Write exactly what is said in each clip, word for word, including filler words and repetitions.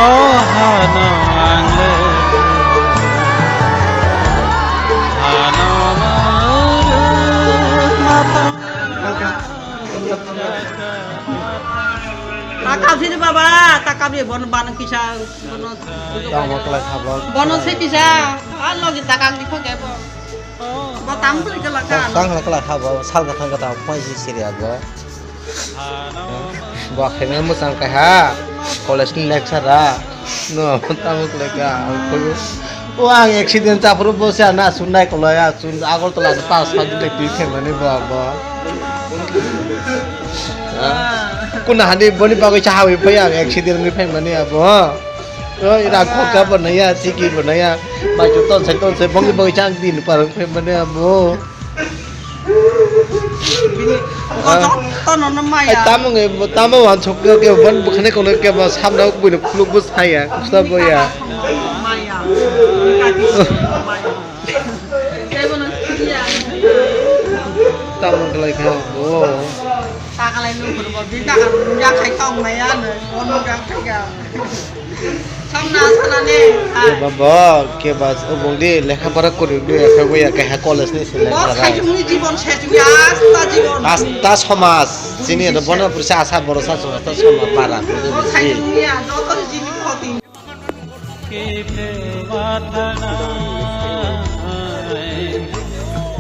O hano ang le, hano ma rwma ta. Takam sini baba, takam ni bon ban kisa, bono. Tamo kelai sabok. Bono se kisa, ah, logi takam ni kho kebo. Bo tam kuli kala kan. Tang la kala kha bo, sal ka thang ka ta phai si siri ago. Bo khene mo sang ka ha. College ni lecturer. No, tamo kelai ka. O ang accident chapro bo se na sunai kolai a sun Agartala pas sa di di khe mani bo bo. Kuna hani boni bagwi cha hawi phai ang accident ni phai mani abo. Oi, rang khorcha bo naya, siki bo naya. Bai chu ton sai ton sai bongni bagwi chang din parang phe mane amo. Bini Ah. Kotor tono no maya. Ai, tamo nge, tamo wan chok ke, ke bon bukhane kono ke ba samna buino khuluk bu saya, kusa bo ya. Maya. Maya. Tamo kelai kha bo. Takalai nung khurbo, bini takalai nung ya khai tong maya no, ono ya khai ya. Samna sana ne. Keba bo, keba obong di lekha pora kori di, ekha goya keha college ni se lekha. Bo sai jumni jibon se jumni asta jibon. Asta somaj, chini ro bono purisa asa borosa somaj, asta somaj para. Bo sai jumni ya, joto jini khoti. Kiphe wathanai,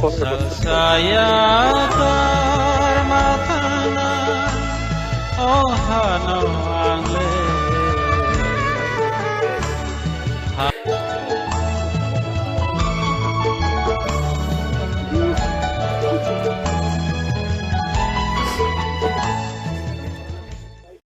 sasaya tor mathana, o hano ang le.